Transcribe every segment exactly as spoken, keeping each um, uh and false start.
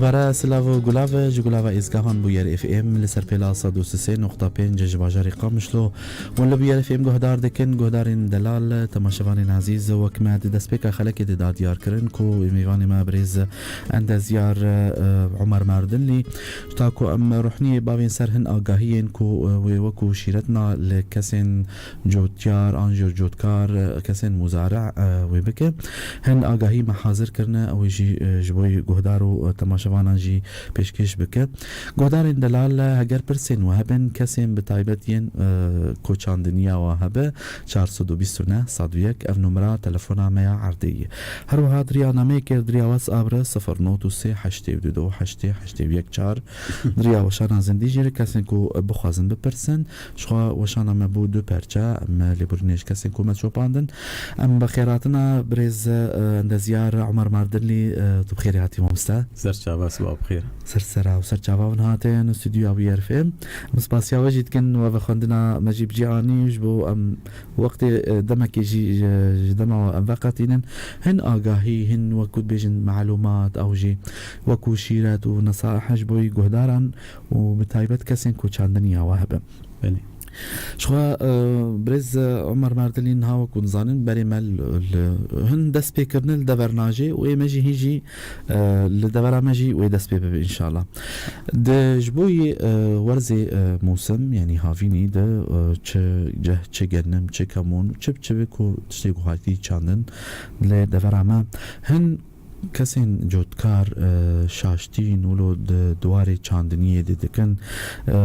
Para silav û gulav ji gulava êzgahan Bûyer F M li ser pêla sed û sê nokta pênc ji bajarê Qamişlo. Wan li Bûyer F M guhdar dikin, guhdarên delal, temaşevanên ezîz, wek me di destpêka xelekê de da diyar kirin ku mêvanê me birêz endezyar, e, Omer Mardinlî, ta ku em ruhniyê bavên ser hin agahiyên ku, e, wê wekû şîretna li kesên cotyar an jî cotkar, e, kesên muzare, e, wê bike. Hin agahî me hazir kirine, ew ê jî, e, ji bo guhdar û, e, temaşevanan jî pêşkêş bike. Guhdarên delal, e, heger pirsên we hebin, kesên bi taybet yên, e, koçandiniya we hebe, çar sed û bîst û neh, sed û yek, ev numera telefona me ya erdê ye. Her wiha di riya nameyekê, di riya WhatsApp re sifir not û sê heştê û du heştê heştê û yek çar. Di riya weşana zindî jî re kesên ku bixwazin bipirsin, Jixwe weşana me bû du perçe, em lêborînê ji kesên ku me çopandin. Em bi xêr hatina birêz, e, endezyar Omer Mardinlî, e, tu bi xêrê hatî mamoste. Ser çava, siba bi xêr. Ser sera û ser çava hûn hatin stûdyoya Bûyer F M. Em spasiya we jî dikin, we vexwendina me jî bi cî anî ji bo em wextê, e, demekê jî ji, ji dema we em veqetînin. Hin agahî, hin wekû dibêjin melûmat, ew jî wekû şîret û nesaih ji bo guhdaran û bi taybet kesên ku çandiniya we hebe. Belê. Jixwe, e, birêz, e, Omer Mardinlî niha wekû dizanin, berê me li, li, hin dest pê kirine li dever najê û ê me jî hîn jî, e, li devera me jî wê dest pê bibe înşallah. Di ji bo yê, e, werzê, e, mûsim, yanî havînî de, e, çi ceh, çi genim, çi kemûn, çi bi çi bi ku tiştê ku hatî çandin li devera me hin kesên cotkar, e, şaştîn wilo di diwarê çandiniyê de dikin, e,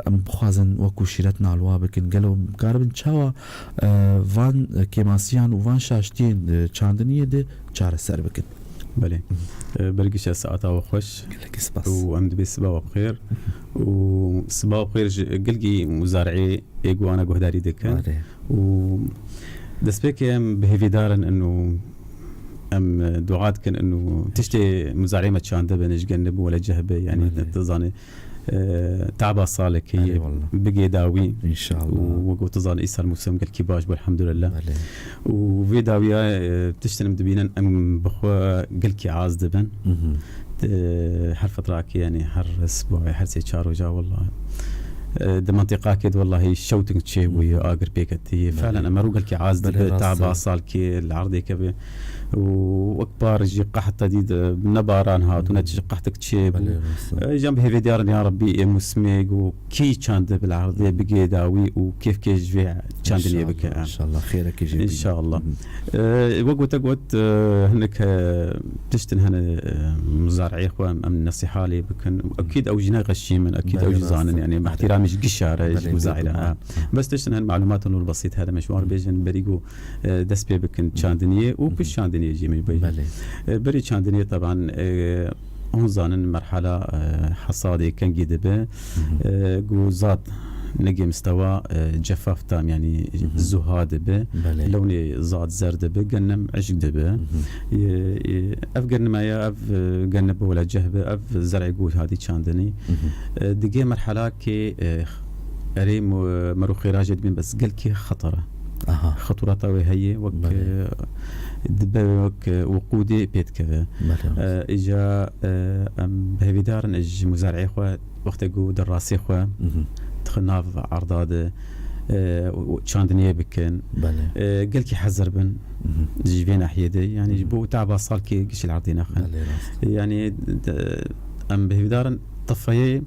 em bixwazin wekû şîret nalwa bikin. Gelo em karibin çawa, e, van kêmasiyan û van şaştiyên di çandiniyê de çareser bikin? Belê. E, bergişe saeta we xweş. Gelekî spas. Û em dibê siba we bixêr. Û siba we bixêr ji gilgî muzareyê ê ku wana guhdarî dikin. Belê. Û destpêkê em bi hêvîdar in û em dua dikin û tiştê muzarê me çande bin, ji gel nebû wele ceh be, yanî Belê. tu zanî, e, taba salekê Erê ye, wallah. Bigê dawî. Înşallah. Û wek tu zanî, îsal mûsim gelkî baş bû, elhamdulillah. Belê. Û vê dawiya, e, tiştin em dibînin, em bi xwe gelkî az dibin. Mhm. Di her fetrakê, yanî her sibahê, her sê çar roja, wellahî, e, di mentiqakê de wellahî shooting çêbûye, agir pêketiye. Belê. Felen, em her gelkî az Belê, dibe, rast taba e. salkê li erdê keve. Û wek par jî qehta dî de ne baran hat û ne Hmm. tişt qehtek çêbû. Belê, rast e. E, jan bi hêvê diyar in, ya Rebbî, ê mûsimê ku kî çandibe li erdê Hmm. bigê dawî û kêfkê ji vê çandiniyê bike. Înşallah, înşallah. Xêrekê jê bîne. Înşallah. Hmm. E, wek gote got, e, hinek, e, tiştin hene, e, muzareyê xwe em, em nesîha lê bikin. Ekîd ew jî ne xeşî min, ekîd ew Belê, jî rast zanin, e. yanî Belê. Îhtîramê ji gişa re, ji Belê, muzayî re, bêguman. ha. Bes tiştin hene malumat nû li besît hene, me ji wan bêjin berî ku, e, dest pê bikin çandiniyê û pişt çandiniyê jî me ji bêjin. Belê. E, berî çandiniyê teban, e, hûn zanin merhala, e, hesadê kengî dibe. Mhm. E, ku zad negê mistewa, e, cefaf tam, yanî Mhm. zuha dibe. Belê. Lewnê zad zer dibe, genim eşk dibe. Mhm. E, e, ev genime ya, ev, e, genime wela ceh be, ev zerê ku hatî çandinî. Mhm. E, digê merhelakê, e, erê mu-, mero xêra jê dibin, bes gelkî xetara. Aha. Xeturata wê heye, wek, Belê. e, dibe wek, e, wiqûdê pê dikeve. Belê. E, îca, e, em bi hêvîdar in ji muzareyê xwe wextê ku derasê xwe Mhm. dixin nav erda de, e, û, û çandiniyê bikin. Belê. E, gelkî hezir bin Mhm. ji vê nahiyê de. Yanî ji Mhm. bo taba salkê gişî li erdê nexin. Belê, rast. Yanî de, em bi hêvîdar in tefeyê,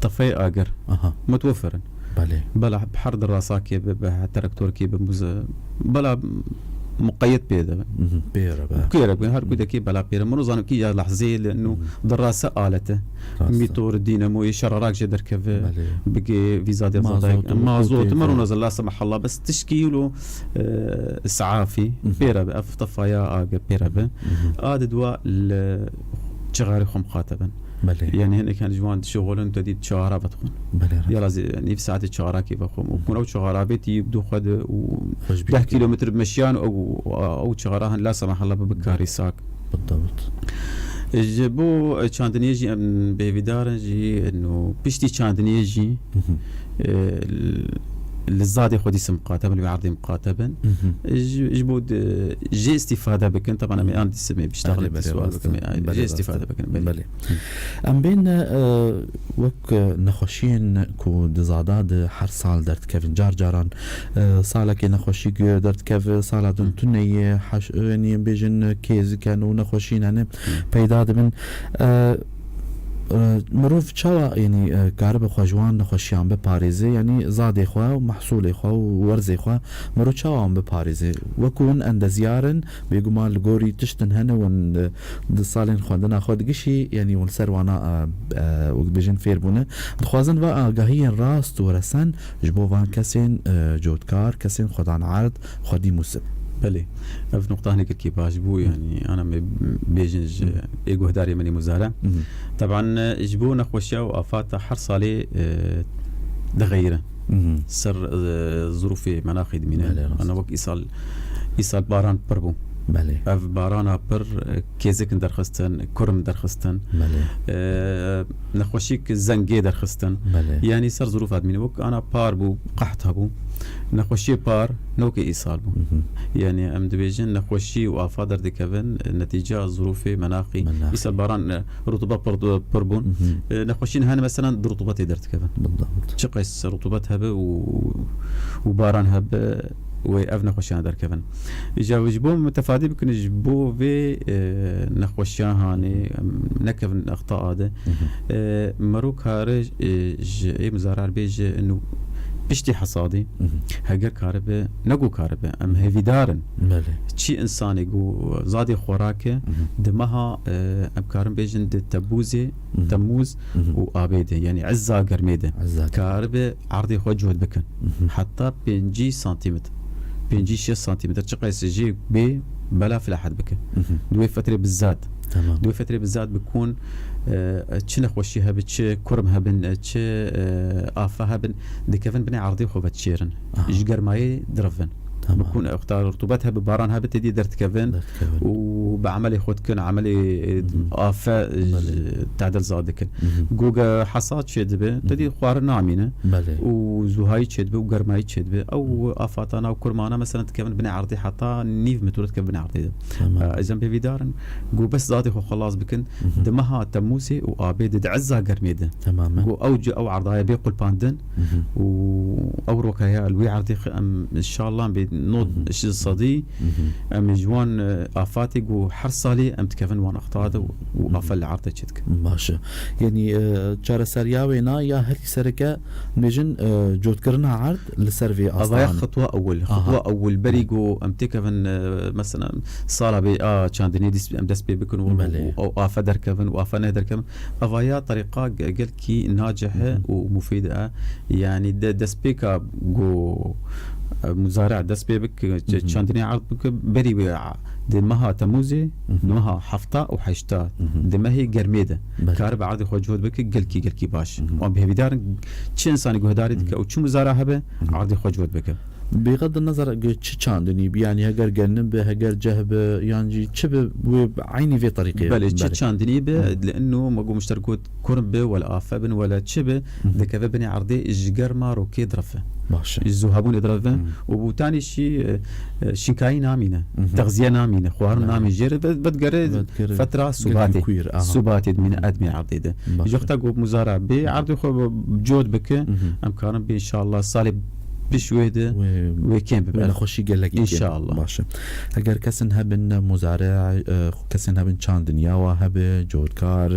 tefeyê agir Aha. mutwefir in. Belê. Bela bi her derasakê be, bi her traktorkê be, muze-, bela muqeyyed pê de be. Mhm. Pê re be. Pê re be. Her Mhm. kudekê bela pê re. Min zanim ki ya lehzeyê li nû Mhm. derase alete. Rast e. Mîtor, dînemoyê, şerarak jê derkeve. Belê. Bigê vîza de Mazot û Mazot, wekû tê mero de. naza, la semahalla, bes tişkî lo, e, saafî. Mhm. Pê re be. Ev tefaya agir pê re be. Mhm. A di dua li çixarê xwe muxatebin. Belê. Yanî hinek hene ji wan dişixulin, tu dî çixara vedixwin. Belê, rast. Yala zî nîv saetê çixarakê vexwin. Û kun ew çixara vê tî bi xwe de û Xweş bî deh ki. kilometre meşiyan û, û, ew çixara hin la semahalla bi bikarî sak. Bidewt. Ji bo çandiniyê jî em bêvîdar in jî, no piştî çandiniyê jî, Mhm. e, li zadê xwe dîsim miqate bin, li wê erdê miqate bin. Mhm. Ji, ji bo de, jê îstîfade bikin, teban em ê an dîsim ê biştexilin Belê, belê, sual rast bikim, e. Belê, jê rast e. Îstîfade bikin, belê. Belê. Em bên, e, wek, e, nexweşiyên ku di zada de her sal derdikevin. Car caran, e, salekê nexweşî derdikeve, sala din Hı. tune ye, heş-, e, yanî em bêjin kêzik hene û nexweşiyên hene Hı. peyda dibin. E, e, mirov çawa, yanî, e, karibe xwe ji wan nexweşiyan biparêze, yanî zadê xwe, mehsulê xwe û werzê xwe, mirov çawa wan biparêze? Wekû hûn endezyar in, bêguman li gorî tiştin hene hûn, e, di salên xwendina xwe digişî, yanî hûn ser wana, e, e, wek dibêjin fêr bûne. Dixwazin va agahiyên rast weresen ji bo van kesên, e, cotkar, kesên xwedan erd, xwedî mûsib. Belê. Ev nuqta hinekî baş bû, Hı. yanî ana me bêjin ji Hı. ê guhdarê min ê muzare. Hı. Teban, e, ji bo nexweşiya û afata her salê, e, dixeyire. Hı hı. Ser, e, zirûfê menaxê dimîne. Belê, rast. Ana wek îsal, îsal baran pir bû. Belê. Ev barana pir, e, kêzik in derxistin, kurm derxistin. Belê. E, nexweşîk zengê derxistin. Belê. Yanî ser zirûfa dimîne. Wek ana par bû, qeht hebû. Nexweşiyê par, ne wekî îsal bû. Hı hı. Yanî em dibêjin nexweşî û afa derdikevin, e, netîceya zirûfê menaxî. Menaxî. Îsal baran, e, rutubet pir, pir bûn. Hı hı. E, nexweşîn hene, meselen, di rutubetê derdikevin. Bildabt. Çi qeys rutubet hebe û, û baran hebe, wê ev nexweşiyana derkevin. Îca ji bo mitefadî bikin, ji bo vê, e, nexweşiya hanê, em nekevin exta ade. Hı hı. E, mero kare, e, ji ê mizara bêje inu piştî hesadî, Hı hı. heger karibe, ne ku karibe, em hêvîdar in. Belê. Çi insanê ku zadê xwe rake, Hı hı. di meha, e, em karin bêjin di Tebûzê, Hı hı. Temmûz Hı hı. û Abê de, yanî ezza germê de. Ezza germê. Karibe erdê xwe cihd bikin. Hı hı. Heta pêncî santîmetr. Pêncî şeş santîmetr. Çi qeys jê bê bela filahet bike. Hı hı. Di wê fetrê bizat. Tamam. Di wê fetrê bizat bikun, e, çi nexweşî hebe, çi kurm hebin, e, çi, e, afe hebin, dikevin binê erdê xwe ve çêrin. Aha. Ji germayê direvin. Tamam. Bikun, e, wexta rutubet hebe, baran hebe, têdî derdikevin. Derdikevin. Û bi emelê xwe dikin, emelê, e, Hı hı. afe, e, Belê. tadil za dikin. Hı hı. Goge hesad çê dibe, Hı hı. têdî xwarin namîne. Belê. Û zuhayî çê dibe û germayî çê dibe. Ew Hı. afata nav kurmana, mesela, dikevin binê erdê heta nîv metro dikevin binê erdê de. Tamam. E, ez em hêvîdar in, ku bes zadê xwe xelas bikin, Hı hı. di meha Temmûzê û Abê de, di ezza germê de. Temamen. Ku ew ci, ew erdaya bê qulpandin Hı hı. û ew rokaya li wê erdê xi-, em inşallah bê nod Hı hı. şi sedî, Hı hı. em ji wan, e, afatê ku her salê em dikevin wan exta de û, û Hı hı. afe li erdê çê dikin. Baş e. Yanî, e, çareseriya wêna ya herî sereke, bêjin, e, cotkirina erd li ser vê Avaya astana. xitwa ewil, Aha. xitwa ewil berî Hı. ku em têkevin, e, mesela sala bê a çandinê dîs-, em dest pê bikin û, Belê. û, û afe derkevin û afe neh derkevin. Avaya terîqa ge-, gelkî nacih e Hı hı. û mufîd e. Yanî de destpêka ku, e, muzare dest pê bik, ç-, Hı hı. çandinê erd bik, berî wê a-, di meha Temmûzê, Hı hı. di meha hefta û heşta, Hı hı. di mehê germê de Belê. karibe erdê xwe cihd bike, gelkî, gelkî baş. Hı hı. Wan bi hêvîdar in, çi insanî guhdarî dike Hı hı. û çi muzara hebe, Hı hı. erdê xwe cihd bike. Bêxet di nezar ge çi çandinî bi, yanî heger genim bi, heger ceh bi, yan jî çi bi, wê bi eynî vê terîqê Belê, çi belê. çandinî bi, Hı. li inu me got, mişter got, kurm bi, wele afe bin, wele çi bi, Hı hı. dikeve binê erdê ji germa rokê direve. Baş e. Ji zuhabûnê direve. Hı. Û bûtanî şî, e, e, şinkayî namîne, Hı hı. texziye namîne, xwarin Belê. namîne jê re, ve-, vedigere Vedigere fetra gelkî subatê. kuir, aha. Subatê dimîne Hı hı. edmê erdê de. Baş e. Ji wexta ku muzara bê, Hı hı. erdê xwe cot bike, Hı hı. em karin bê inşallah salê piş wê de Wê, wê kêm bibe. wê nexweşî gelekî kêm. İnşallah. Baş e. Eger kesin hebin muzare, e, kesin hebin çandiniya wa hebe, cotkar,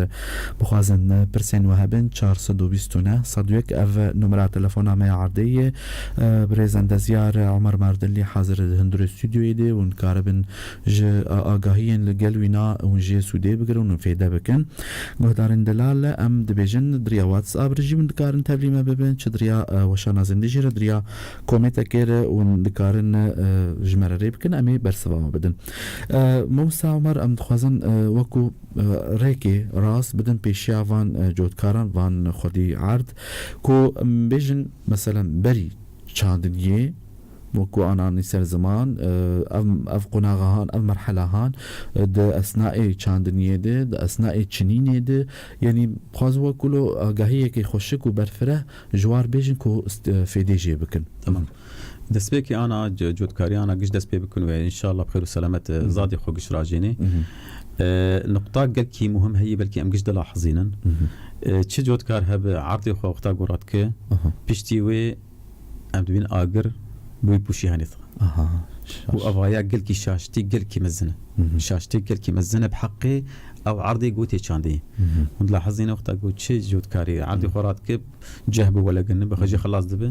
bixwazin pirsên we hebin, çar sed û bîst û neh, sed û yek, ev numera telefona me ya erdê ye. E, birêz endezyar Omer Mardinlî hazir e di hundirê stûdyoyê de û hûn karibin ji, e, agahiyên li gel wîna hûn jê sûdê bigirin û fêde bikin. Guhdarên delal, em dibêjin di riya WhatsApp re jî hûn dikarin tevlî me bibin, çi di riya, e, weşana zindî jî re, di riya kometekê re hûn dikarin, e, ji me re rê bikin, em ê bersiva we bidin. E, Mamosta Omer, em dixwazin, e, wekû, e, rêkê rast bidin pêşiya van, e, cotkaran, van xwedî erd, ku em bêjin, meselen, berî çandiniyê, wekî an anî ser ziman, e, ev, ev qonaxa han, ev merhela han, e, di esnayê çandiniyê de, di esnayê çinînê de, yanî xwaz wekî lo agahiyekê xweşik û berfireh ji war bêjin ku st-, e, fêdê jê bikin. Tamam. Destpêkê ana c-, cotkarî ana giş dest pê bikin û înşallah bi xêr û selamet, e, Hı hı. zadê xwe giş rajênê. Hı hı. E, nuqta gelkî muhim heyî belkî em giş dilahizînin. Hı hı. E, çi cotkar hebe erdê xwe wexta ku radike, Aha. piştî wê em dibîn agir bi wî pûşî hanê dixin. Aha, Û şaş. evaya gelkî şaştî gelkî mezin e. Hı hı. Şaştî gelkî mezin e bi heqê ew erdê gotê çandî. Hı hı. Hûn dilahizîne wexta ku çi cotkarî erdê Hı. xwe radike, ceh bi welegin, bi xwe jî Hı. xilas dibe.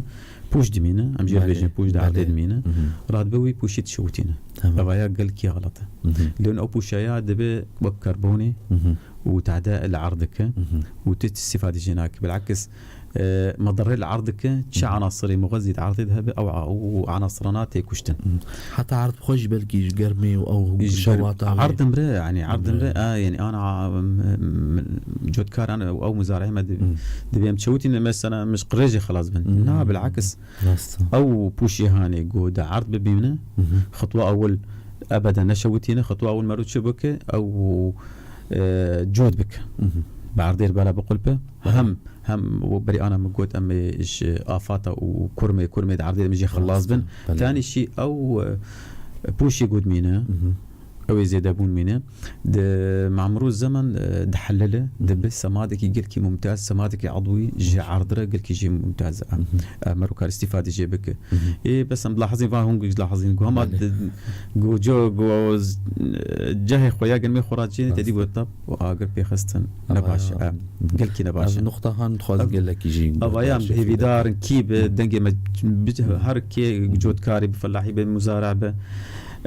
Pûş dimîne, em jê Belê, bêjin pûş di erdê belê. dimîne. Hı hı. Radibe wî pûşî dişewitîne. Tamam. Evaya gelkî xelat e. Hı hı. Lê hûn ew pûşeya dibe wek karbonê Hı hı. û tade li erd dike Hı hı. û tu îstîfade jê nake. Bilakis, e, medarê li erd dike, çi Hı hı. anasirê muxezî di erdê de hebe, ew a-, û anasirana tê kuştin. Hı. Heta erd xwe jî belkî ji germê û ew Ji ger-, şewata wê. erd dimre, yani erd dimre, Dimre. a, yani ana, m-, m-, cotkar an ew, ew muzareyê me di-, Hı. dibê em çewitîne mesela min ji qirêjê xilas bin. Hı. Na, bilakis. Rast e. Ew pûşê hanê ku di erd bibîne, Hı hı. xitwa ewil ebede neşewitîne, xitwa ewil mero çi bike, ew, e, cot bike. Hı hı. Bi erdê re bela biqulpe. Belê. Hem, hem berî ana min got em ê ji afata û kurmê, kurmê di erdê de min jê xilas Rast e. bin. Belê. Tenê jî ew, e, pûşê ku dimîne, Hı hı. ew ê zêdebûn mîne. Di memrû zeman, e, dihilile, Hı hı. dibe semadekî gelkî mumtaz, semadekî edwî ji Hı hı. erd re gelkî jî mumtaz e. Hı hı. E, mero kar îstîfade jê bike. Hı hı. Ê, bes em dilahizîn, van hûn dilahizîn. Ku hema Belê. di, ku co, ku z-, cehê xwe ya gelmê xwe ra çêne, te dî Rast. got, tap û agir pê xistin. Ne Ava baş e. ya. E, gelkî ne baş Ev e. nuqta han dixwazin Ev gelekî jî ava ya em gotar çêbin. hêvîdar in kî be, Hı. dengê me bice Hı. her kê cotkarî bi felahî be, muzara be.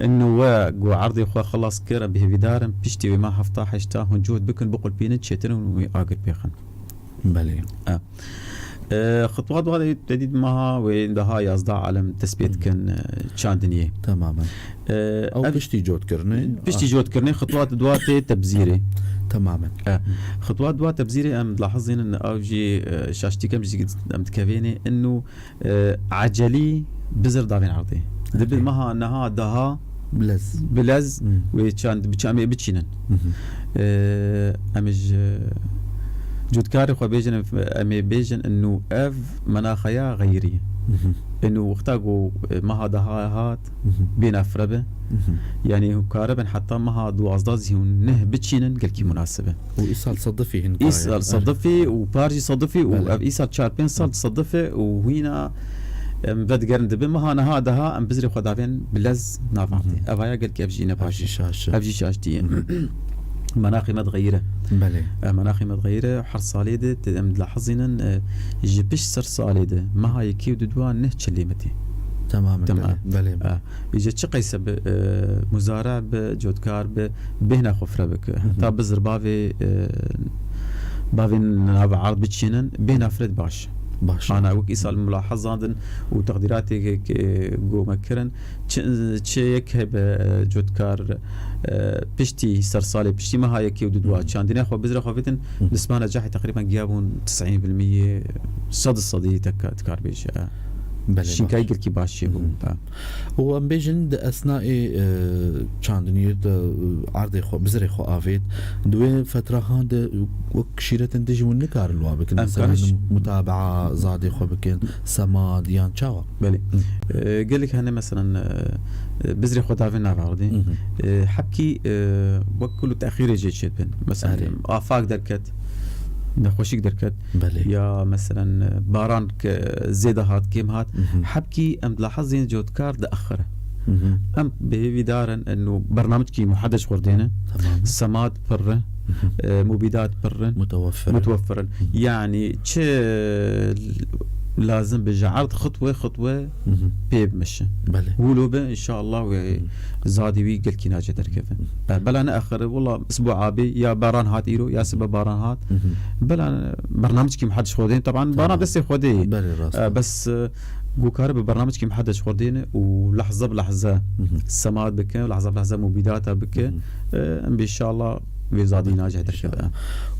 Ino we ku erdê xwe xilas kir, em bi hêvîdar in piştî wê ma hefta heşta hûn cot bikin, biqulpînin, çêtir in û agir pêxin. Belê. E. E, xitwa dua de, te dît meha wê daha yazdeh alem dest pê Hı. dikin, e, çandiniyê. Temamen. E, Ew ev piştî cotkirinê. Piştî Ah. cotkirinê, xitwa dua tê tebzîrê. Temamen. E, xitwa dua tebzîrê em dilahizînin, ew jî, e, şaştî kem jî em dikevênê, inu, e, ecelî bizir davên erdê. Dibi Okey. meha neha daha Bilez. bilez Hmm. wê çand, bi çamê biçînin. Hı hı. E, em ji cotkarê xwe bêjin, em ê bêjin, inu ev menaxeya xeyrî. Hı hı. Inu wexta ku, e, meha daha hat, Hı hı. bêna fire be. Hı hı. Yani hûn karibin heta meha duwazdeh zî hûn neh biçînin, gelkî munasib e. Û îsal sedifî hin Îsal kayê. sedifî û par jî sedifî û Belê. ev îsal çar pênc sal sedifî û hîna, em, vedigerin dibe. Meha neha daha em bizrê xwe davên bilez navandê. Hı hı. Evaya gelkî ev jî ne Ev baş jî e. şaş e. Ev jî şaş diye. Hı hı. Menaxê me dixeyire. Belê. E, menaxê me dixeyire. Her salê de te em dilahizînin, e, ji pişt ser salê de meha yekê û du duwa neh çilê me tê. Tamam, Tamam. belê, belê. E, Îca çi qeyse bi, e, muzara bi, cotkar bi, bêhna xwe fire bike. Hı hı. Heta bizir bavê, e, bavên nav erd biçînin, bêhna fire baş. Baş. Ana wek îsal mulahazandin û teqdîratê ke, ke gome kirin, çi, çi yek hebe, e, cotkar, e, piştî ser salê, piştî meha yekê û du duwa Hı hı. çandine xwe bizre xwe fitin, Hı hı. nisbana cahê teqrîben giya bûn tisîn bil miyê, sed sedî teka-, dikar bêje. Belê, Şînkayî baş. gelkî baş çêbû. Hı hı. Ha. Û em bêjin di esnayê, e, çandiniyê de, e, erdê xwe, bizirê xwe avêt. Di wê fetrahan de wek şîretên dijî hûn nikarin wa bikin. Em Mesela karin ş- mutabaa zadê xwe bikin, semad yan çawa? Belê. Hı. E, gelek hene mesela, e, e, bizirê xwe davên nav erdê. Hı hı. E, hebkî, e, wek kul û texîrê jê çêdibin. Mesela Erê. afak derket, nexweşîk derket. Belê. Ya mesela, e, baran ke zêde hat, kêm hat. Hı hı. Hebkî em dilahezên cotkar diaxire. Hı hı. Em bi hêvî darin eno bernamijkî muhedde ji xwe dêne. Tamam. Semad pir in, Hı hı. e, mubîdat pir in. Muteweffir in. Muteweffir in. Hı hı. Yani çi lazim bi ji erd xitwe xitwe Hı hı. pê bimeşe. Belê. Wilo be, inşallah, wê Hı hı. zadî wî gelkî nace derkeve. Hı hı. E, bela ne axire, wela isbu'a bê, ya baran hat îro, ya sibe baran hat. Hı hı. Bela bernamijkî muhedde ji xwe dêne. Taban, Tamam. bana destê xwe dê. Belê, rast. E, bes, e, gokare bi bernamijkî muhedde ji xwe dêne û lehze bi lehze Hı hı. semad bike, lehze bi lehze mubîdata bike. Hı hı. E, em bê inşallah Vê zadîna jî derkeve.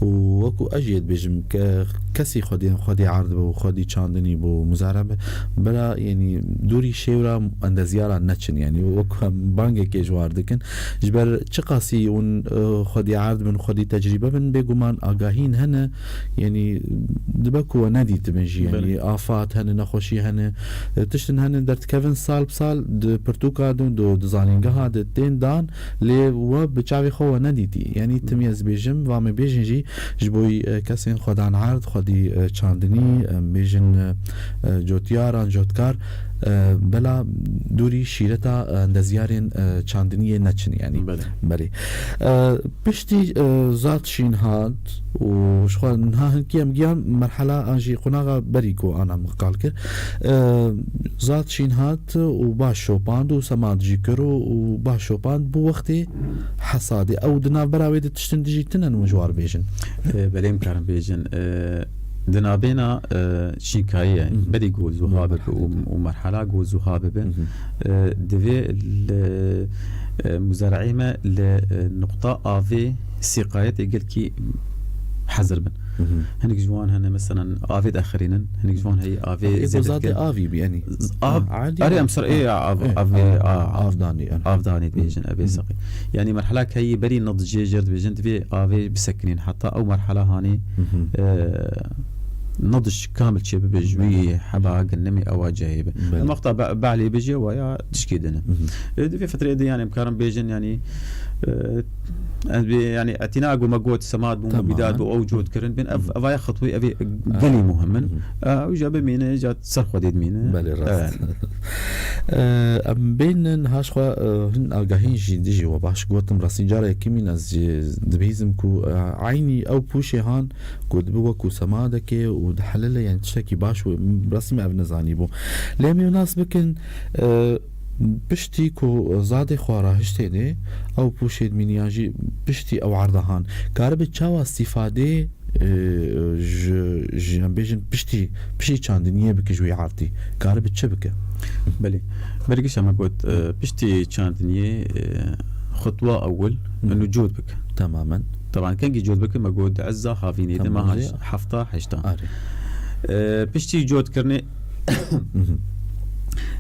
Û wekû ez jê dibêjim ke kesî xwedî, xwedî erd bû, xwedî çandinî bû, muzare be, bela, yanî, dûrî şêwra endeziyara neçin, yanî, wekû em bangekê ji war dikin. Ji ber çiqasî hûn, e, xwedî erd bin, xwedî tecrîbe bin, bêguman agahîn hene, yanî, dibe ku we nedîtibin jî, yanî, Belê. afat hene, nexweşî hene, e, tiştin hene, derdikevin sal bi sal di pirtûka de, di, di zanîngeha de tên dan, lê we bi çavê xwe we nedîtî. Yanî tim ez bêjim, va me bêjin jî ji bo, e, kesên xwedan erd, xwedî, e, çandinî, em bêjin, e, e, cotiyaran, cotkar, e, bela dûrî şîreta, e, endeziyarên, e, çandiniyê neçin, yanî. Belê. Belê. E, piştî, e, zad şîn hat û ji xwe niha hinkî em giyan merhela an jî qonaxa berî ku ana min qal kir. E, Zad şîn hat û baş şopand û semad jî kir û, û baş şopand bû wextê hesadê. Ew di navbera wê de tiştin dijî tinen hûn ji war bêjin. E, belê em karin bêjin. E, di nabêna, e, şînkayî ye. Hı hı. Berî ku zûha bibe û, û merhela ku zûha bibe. Hı hı. E, divê li, e, muzareyê me li, e, nuqta avê sîqayetê gelkî hezir bin. Hı hı. Hinek ji wan hene, meselen, avê dixirînin, hinek ji wan heye avê Ev ê zêde gozadê dikin. avî bi, yanî. Z-, av, Ah, adî erê, ya. em ser ê Ah, av, eh, avê, ah, a, avdanî, yanî. avdanî Hı. dibêjin, ev ê Hı. seqî. Yanî merhela keyî berî nadijê jê re dibêjin, divê avê bisekinîn. Heta ew merhela hanî, Hı hı. e, nadij kamil çêbibe ji wî Belê. heba ginimê ewa cihê be. Belê. Em wexta be-, behlê bijê wa ya tişkê dine. Hı hı. E, di vê fitreyê de, yanî, em karin bêjin, yanî, e, ez bê, yanî, etîna ku me got, semat bû, Tamam. mubîdat bû, ew cot kirin bin, ev, Hı hı. evaya xetwê, ev ê Ah. gelî muhim in. Hı hı. E, ew jî bimîne, ca ser xwedê dimîne. Belê, rast. Evet. E, em bênin, haş xwe, e, hin agahîn jî dijî we baş gotim, rastî cara yekemîn ez jî dibihîzim ku, e, eynî ew pûşê han ku dibe wekû semadekê û dihelile, yanî tiştekî baş û rastî me ev nezanîbû. Lê em ê nas bikin, e, piştî ku zadê xwe rahiştê dê, ew pûşê dimîniyan jî piştî ew erda han. Karibe çawa îstîfadê, e, ji, ji, em bêjin piştî, piştî çandiniyê bike ji wî erdî? Karibe çi bike? Belê. Bergiş me got, e, piştî çandiniyê, e, xutwa ewil, Hı. inu cot bike. Tamamen. Taban kengî cot bike, me got di ezza havînê de Tamam, meha jê. hefta heşta. Arê. E, piştî cotkirinê Hı hı.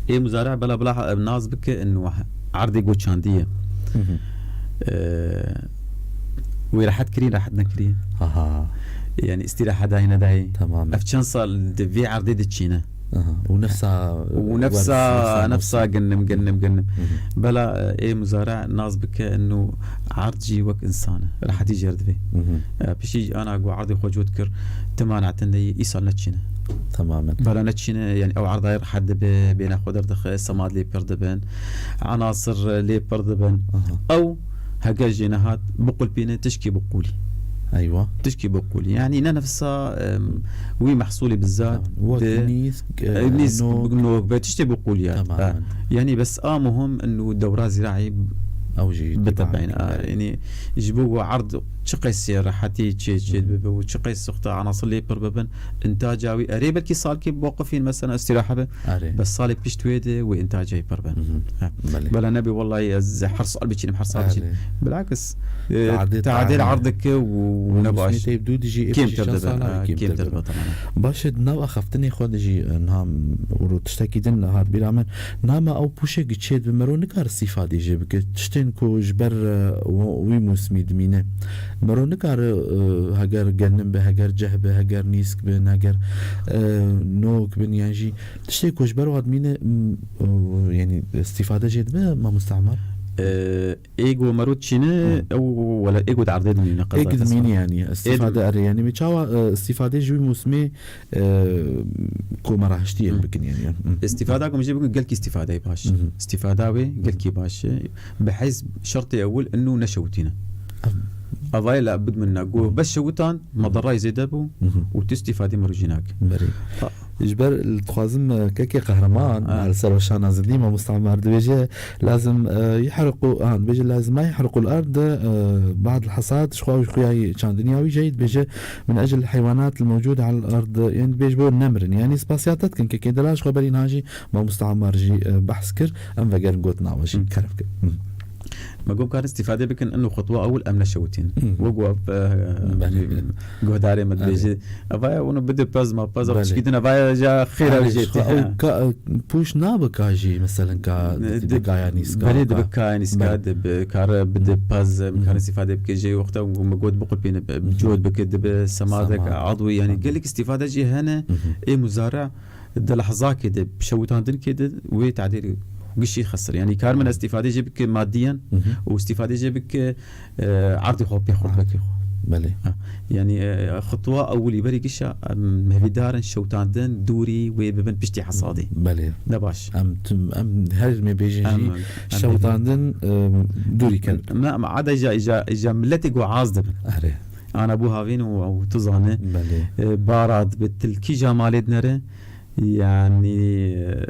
ê muzare bela bila ha-, nas bike inu erdê goçandiye. Hı hı. E, wê rehet kirî, rehet nekirî. Aha. Yani îstîrehet dayê nedayê. Tamam. Ev çend sal di vê erdê diçîne. Aha. Û nefsa Û wers, nefsa, nefsa nefsa wers. ginnim, ginnim, ginnim. Hı hı. Bela, e, ê muzare nas bike inu erd jî wek insan e. Rehetî jê re divê. Hı hı. E, piştî jî ana ku erdê xwe cot kir, tima netin de yî, îsal neçîne. Tamamen. Bela neçîne, yani ew erdayê rehet dibe, bêhna xwe derdixe, semad lê pir dibin, enasir lê pir dibin. Aha. Ew heger jê nehat, biqulpîne tişkî biqûlî. Eywa. Tişkî biqûlî. Yani ne nefsa, em, wî mehsulê bizat Tamam. Wek de, nîsk, e, e, nîsk, nok. nok, be tiştê biqûlî ya. Tamam. Ha. Yani bes a muhim inu dewra ziraî Ew jî bitebeyn. tîba Ha. Yani ji bo ku erd çi qeysê rehetî çê, çê Hı hı. bibe û çi qeys suxta enasir lê pir bibin, intaca wî erê belkî salkê biwaqifîn mesela îstîrahe be. Erê. Bes salê pişt wê de wê intaca wî pir bin. Hı hı. Ha. Belê. Bela nebê wellahî ez her sal biçînim, her sal biçînim. Erê. Bilakis, e, Tadê tadê tam erdike û, û û ne baş. Nusmîtê dû dijî ê Kêmtir pişî dibe, şan sala ha, wî kêmtir kêmtir dibe, dibe. Tamam. Baş e, di nav axaftinê xwe de jî, e, niha û tiştekî din hat bîra min. Niha me ew pûşek çê dibe, mero nikare îstîfadê jê bike. Tiştên ku ji ber, e, wî mûsimî dimîne. Mero nikare, e, heger genim be, heger ceh be, heger nîsk bin, heger, e, nok bin, yan jî tiştê ku ji ber wa dimîne, m, e, yanî îstîfade jê dibe, mamoste Emar? E, ê ku mero çîne, Hı. ew wele ê ku di erdê dimîne, Ê qeza ku dimîne, kesma. yanî, îstîfade Ê dim- erê, yanî, me çawa, e, îstîfade ji wî mûsimê, e, ku me rahiştî yên Hı. bikin, yanî. Hı. Îstîfada ku me jê bikin, gelkî îstîfadeyê baş. Hı hı. Îstîfada wê gelkî baş e. Bi heyz şertê ewil inu neşewitîne. Hı. Evayê la bid min na, ku Hı. bes şewitan, Hı. medarayê zêde bû Hı hı. û tu îstîfadê mero jî nake. Berê. Ha. Ji ber li dixwazim, e, kekê Qehreman, Ha. li ser weşana zindî, mamoste Emar dibêje, lazim, e, yehriqu, ha, dibêje, lazim ma yehriqu l-erd, e, ba'd l-hasad, ji xwe xuya yî çandiniya wî jeyî dibêje, min ecl l-heywanat l-mewcûde al-erd, yani dibêje bo nemirin. Yani spasiya te dikin, kekê delal ji xwe berî niha jî mamoste Emar jî, e, behs kir, em vegerin gotina we jî Hı. kerem kir. Hı. Me got karin îstîfade bikin, ino xutwa ewil em neşewitîn. Hı hı. Wek we, e, Belê, belê. Guhdarê me Belê. dibêje. Evaya unu bide pez ma pez, Belê. ew çikî din evaya ja xêra Belê, wî jê xwe tê. ew ka, e, pûş nabe ka jî, meselen ka Ne, dibe de- kaya nîska Belê ka. dibe kaya nîska, Belê. dibe kare bide Hı. pez, em Hı. kare îstîfade bike jê wexta me got biqulpîne, Hı. cod bike dibe semade Semade. ka adwî, yani Hı. gelek îstîfade jî hene, Hı hı. ê muzara di lehzakê de şewitandin kê de wê tadêrî gişî xesir. Yani kar min îstîfade jê bike madiyen Hı hı. û îstîfade jê bike, e, erdê xwe pê xurt Erdê bike. Belê. Yani, e, xutwa ewilî berî gişa, em hevîdarin şewitandin dûrî wê bibin piştî hesadî. Belê. Ne baş. Em tim, em her me bêjin Em, jî em şewitandin, e, dûrî ken. Me, me ada ja, ja, ja milletê go az dibin. Erê. Ana bû havîn û, û tu zane. Belê. E, bara dibe tilkî ja malê dinere. Yani, e,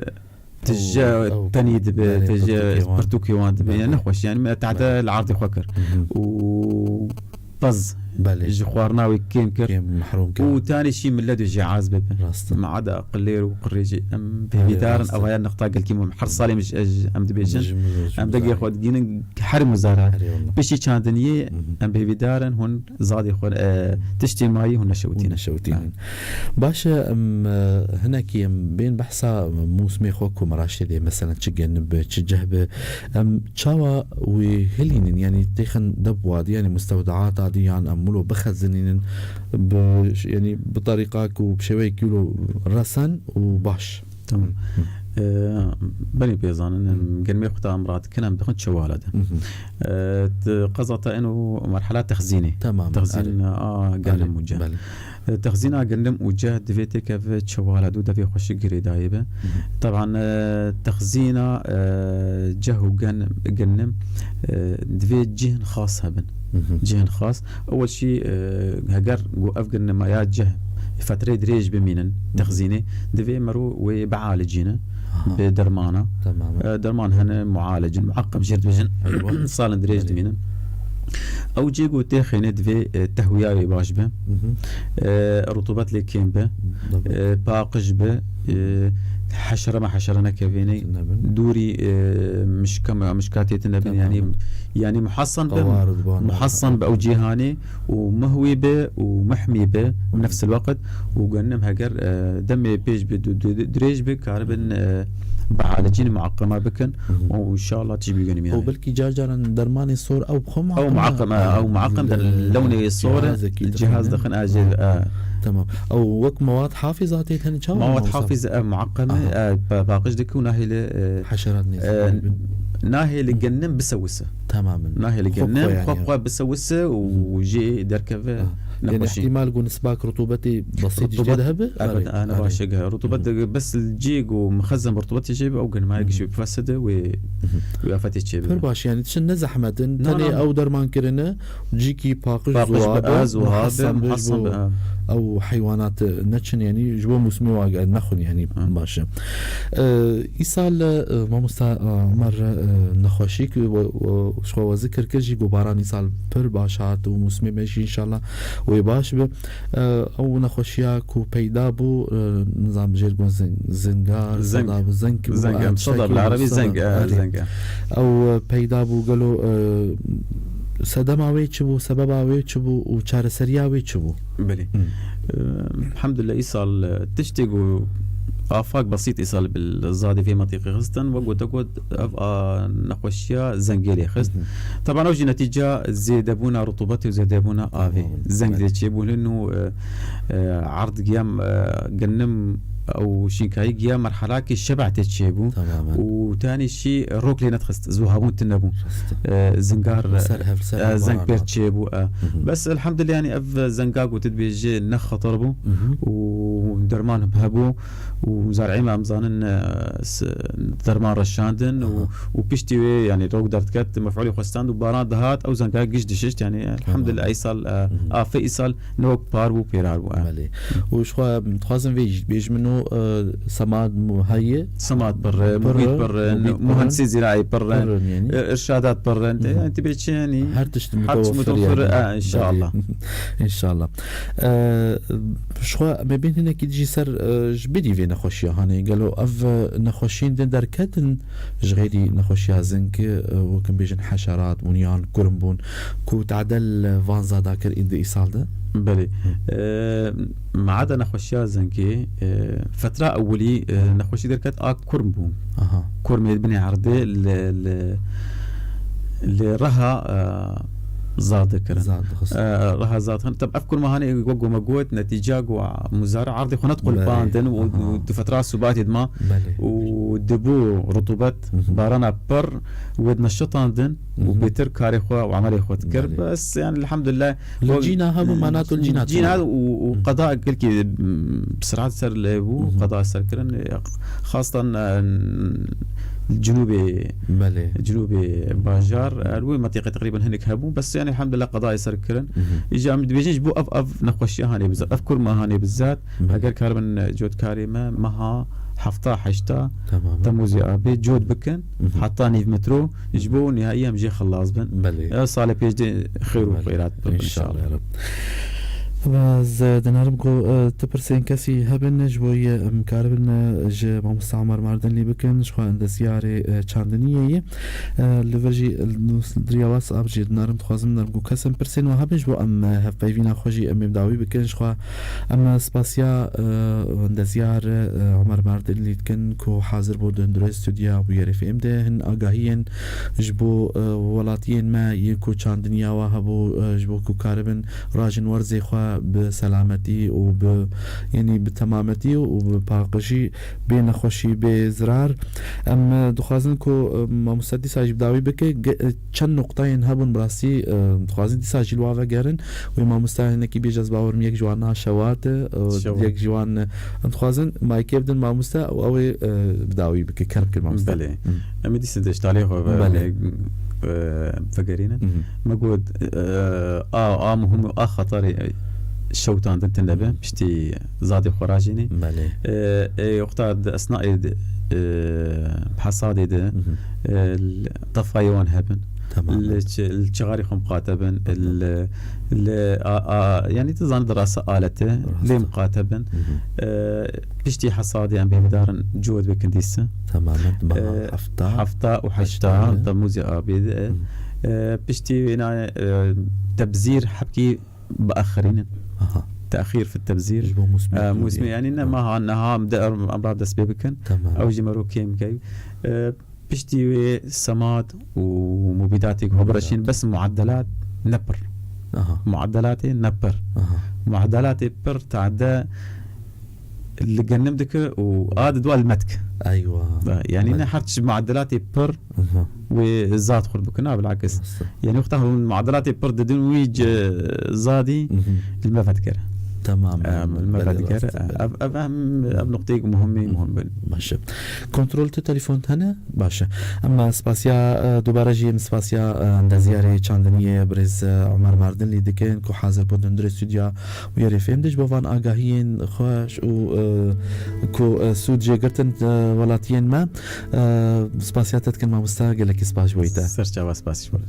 tije Ew, ew, tenî dibe, belê, tije pirtûkê wan. pirtûkê wan dibe. Yani Belê. nexweş. Yani me tehde Belê. li erdê xwe kir. Hı hı. Û pez Belê. ji xwarina wê kêm kir. Kêm mehrum kir. Û tanê şî millet jê az bibe. Rast e. Me ada qilêr û qirê jî em Belê, hevîdarin rast e. Evaya nexta gelkî mum. Her salê min ji, em dibêjin. Ji min re, ji Em min degê re. Xwe digînin her muzara. Erê wallah. Piştî çandiniyê Hı hı. em hevîdarin hûn zadê xwe, e, tiştê mayî hûn Hûn neşewitînin. neşewitînin. Baş e, em, e, hinekî em bên behsa mûsmê xwe ku meraştê dê, meselen çi genim be, çi ceh be, em çawa wê hilînin, yani têxin deb wadî, yani mustewdaata dî yan em wilo bixezinînin, bi, yani bi tarîqa ku bi şêweyekî wilo resen û baş. Tamam. Hı. Ee, Belê pê zanin, em Hı. genmê xwe ta em radikin, em dixin çewala de. Hı hı. Ee, te qeza te eno merhela texzînê. Tamam, Texzîn erê. a gendim û ceh. Belê. Ee, texzîna gendim û ceh divê têkeve çewala de û devê xweşik girêdayê be. Hı hı. Taban, e, texzîna, e, ceh û gen-, gendim, e, divê cihên xas hebin. Hı hı. Cihên xas. Ewel şî, e, heger ku ev genima ya ceh fetreyê dirêj bimînin, texzînê, divê mero wê bialicîne Aha. bi dermana. Tamam. E, derman hene mualecin, muaqqem jê dibêjin. Eywa. Salin dirêj Belê. dimînin. Ew cê ku têxêne divê, e, tehwiya wê baş be. Hı hı. E, rutubet lê kêm be. Tabii. E, paqij be. E, heşere me heşere nekevêne. Nebin. Dûrî, e, mişka me, mişkatê tune bin. Tamam. Yani, yani muhassan be. Qawar diban. Muhassan be ew cîhanê û mehwî be û mehmî be bi nefsil weqt û genim heger, e, demê pêş be, du-, du-, dirêj be, karibin, e, bialicîn muaqqema bikin Hı hı. û inşallah tij bi genim û yani. Belkî car caran dermanê sor ew xwe Ew muaqqem, e, ew muaqqem der lewnê sor, cihazekî cihaz dixin, e, jê, e. Tamam. Ew wek mewad hafiza tê tenê çawa? Mewad Mewsaf? hafiz, e, muaqqem, Aha. e, pa-, paqij dike û nahêle, e, Heşerat nêz. e, nahêle genim bisewise. Tamamen. Nahêle Xwe genim yani. Xwe xwe bisewise û jê derkeve Ah. Yani nexweşî. ihtimal ku nisbak rutubetê basît Rutubet- jê de hebe? Evet, Arê. ana Arê. baş e. Rutubet Arê. de bes cê ku mixezin bi rutubetê jê be, ew genimaya Hı hı. gişê bifeside wê, wê afetê çê Pir bibe. Baş, yani tişt ne zehmet in, Na, tenê na. Ew derman kirine, cîkî paqij Paqij zuwa be, be, e, zuwa be, muhassan be, ji muhassan bo be, e. Ew heywanat neçin, yani ji bo mûsimê wa nexwin, yani Hı. baş e. E, îsal, e, mamosta, e, Ömer, e, nexweşîk, e, ji xwe we zikir kir jî, ku baran îsal pir baş hat û mûsimê me jî inşallah wê baş be. E, ew nexweşiya ku peyda bû, e, nizam jêr gon zin-, zingar, Zeng. Seda bû, zeng bû, Zeng, e, em, tiştekî Seda bû, bi Erebî Seda, zeng, e, erê. Zeng, e. Ew, e, peyda bû, gelo, e, sedema wê çi bû, sebeba wê çi bû û çareseriya wê çi bû? Belê. Hı. Em, elhamdülillah, îsal, e, tiştê ku afak besît îsal bi zadê vê metiqê xistin, wek gote got, ev a nexweşiya zengê lê xist. Hı hı. Taban ew jî netîca zêdebûna rutubetê û zêdebûna avê. Tamam. Zeng Evet. dê çêbûnin û, e, e, erd giya, e, genim ew şînkayî giya merhelakê şebetê çêbû. Tamamen. Û tenê şî rok lê nedixist, zuhabûn tune bû. Rast. E, zingar, Li ser hev, li ser e, hev zeng baran pêr hat. Çêbû, e. Hı hı. Bes elhamdülillah, yani ev zenga ku tu dibêjî ne xeter bû Hı hı. û derman hebû û zareyê me em zanin, e, s-, derman reşandin û, Aha. û piştî wê, yani rok derdiket, mef'ulê xwe stand û baran dihat, ew zenga giş dişişt, yani elhamdülillah, Tamam. îsal, e, Hı hı. afê îsal ne wek par bû, pêrar bû, e. Belê. Û ji xwe dixwazim vê jî bêjim, e, semad mu-, heye? Semad pir e, Pir e, muhît pir e, muhît pir e. Muhendisî zîraî pir e, Pir e, yanî. E, irşadat pir e. Hı hı. Yani, tibê çi, yani, Her tişt her tişt mutewefir, mutewefir yani. E, inşallah. Belê. İnşallah. E, ji xwe me bên hinekî dijî ser, e, ji bidî vê nexweşiya hanê. Gelo ev, e, nexweşiyên din derketin ji xêrî nexweşiya zing, e, wekin bêjin heşerat bûn yan kurm bûn, ku tadel van zada kir î di îsal de? Belê. Hı. E, maada nexweşiya zingê, e, fetra ewilî, e, nexweşî derket a kurm bû. Aha. Kurmê binê erdê li, li, li reha, e, zad dikirin. Zad dixist. E, reha zad dikirin. Tab ev kurma hanê wek ku me got, netîca ku muzara erdê xwe net Belê. qulpandin û, Aha. û di fetra subatê dima Belê. û dibû rutubet, Hı hı. barana pir wê dineşitandin û Hı hı. bêtir karê xwe û emelê xwe dikir. Belê. Bes, yani, elhamdulillah, Li cîna hebû, mana tu li cîna Cîna tû. û, û Hı. qeda gelkî, m, bi sirat ser lê bû, Hı hı. qeda ser kirin. E, xastan, e, Cinûbê, Belê. Cinûbê bajar, e, li wê mentiqê teqrîben hinek hebû. Bes, yani, elhamdulillah, qedayê ser kirin. Hı hı. Îca em dibêjin ji bo ev, ev nexweşiya hanê bizat, ev kurma hanê bizat, Hı hı. eger karibin, e, cotkarê me, meha hefta heşta Tamam. Temûzê abê cot bikin, Hı hı. heta nîv metro, ji bo nihaiya em jê xelas bin. Belê. E, salê pêş de xêr û Belê. xêrat bin, İnşallah, inşallah. ya Rab. Ez, e, dinarim ku, e, tu pirsên kesî hebin, ji bo ye em karibin, e, ji Mamosta Omer Mardinlî bikin, ji xwe endezyarê, e, çandiniyê ye. E, li vir jî, e, nûs-, diriya WhatsApp jî dinarim, dixwazim dinarim ku kesên pirsên we hebin, ji bo em, e, hevpeyvîna xwe jî em ê bi dawî bikin. Ji xwe em, e, spasiya, e, endezyar, e, Omer Mardinlî dikin ku hazir bû di hundirê stûdya Bûyerê F M de hin agahiyên ji bo, e, welatiyên me yên ku çandiniya wa hebû, e, ji bo ku karibin rajin werzê xwe bi selametî û bi, yanî bi temametî û bi paqijî bê nexweşî, bê zirar. Em, e, dixwazin ku, e, mamoste dîsa jî bi dawî bike. Ge-, e, çend nuqtayên hebûn bi rastî, e, dixwazin dîsa jî li wa vegerin. Wê mamoste hinekî bêje, ez bawer im yek ji wan na Şewat e, e, Şewat. yek ji wan, e, em dixwazin maykê bidin mamoste û ew ê, e, bi dawî bike. Kerem kir mamoste. Belê. Hı. Em ê dîsa deştalê xwe ve-, Belê. e, vegerînin. Hı hı. Me got, e, a, a muhim û a xeterê, e, şewtandin tune be, Hı. piştî zadê xwe rajînê. Belê. E, e, wexta di esnayê de, e, hesadê de, Hı hı. e, l-, tefayê wan hebin. Tamam. Li çi-, li çixarê xwe miqate bin, Hı hı. li, li, a, a, yani tu zanî di rasa alete, Rasta. lê miqate bin. Hı hı. E, piştî hesadê em bê bidarin cot bikin dîsa. Temamen, meha E, hefta, hefta û heşta, heşta. Temûzê abê de. Hı. E, piştî wêna, e, tebzîr hebkî biaxirînin. Aha. Te'xîr fi tebzîr. Ji bo mûsimê E, mûsimê, yani ne Hı. meha niha em de em, em ra dest pê bikin. Tamam. Ew jî mero kêm key. E, piştî wê semad û mubîdatê ku Mubîdat. bireşîn, bes muaddelat ne pir. Aha. Muaddelatê ne pir. Aha. Muaddelatê pir tade li genim dike û a di dua li me dike. Eywa. E, yani Belê. ne her çi muaddelatê pir Aha. wê zad xurt bikin, a bilakis. Rast e. Yani wexta hûn muaddelatê pir didin wî ci zadî Hı hı. li me vedikere. Tamam, Em, em, li me belê, vedikere. rast e, belê. Ev, ev hem, ev nuqteyek muhim e, Hı. muhim bin. Baş e. Kontrol tu telefon hene? Baş e. Em spasiya, e, dubare jî em spasiya, e, endezyarê çandiniyê birêz, e, Omer Mardinlî dikin ku hazir bû di hundirê stûdya Bûyerê F M de ji bo van agahiyên xweş û, e, ku, e, sûd jê girtin, e, welatiyên me. E, spasiya te dikin mamoste, gelekî spas ji bo te. Serçava spas ji bo te.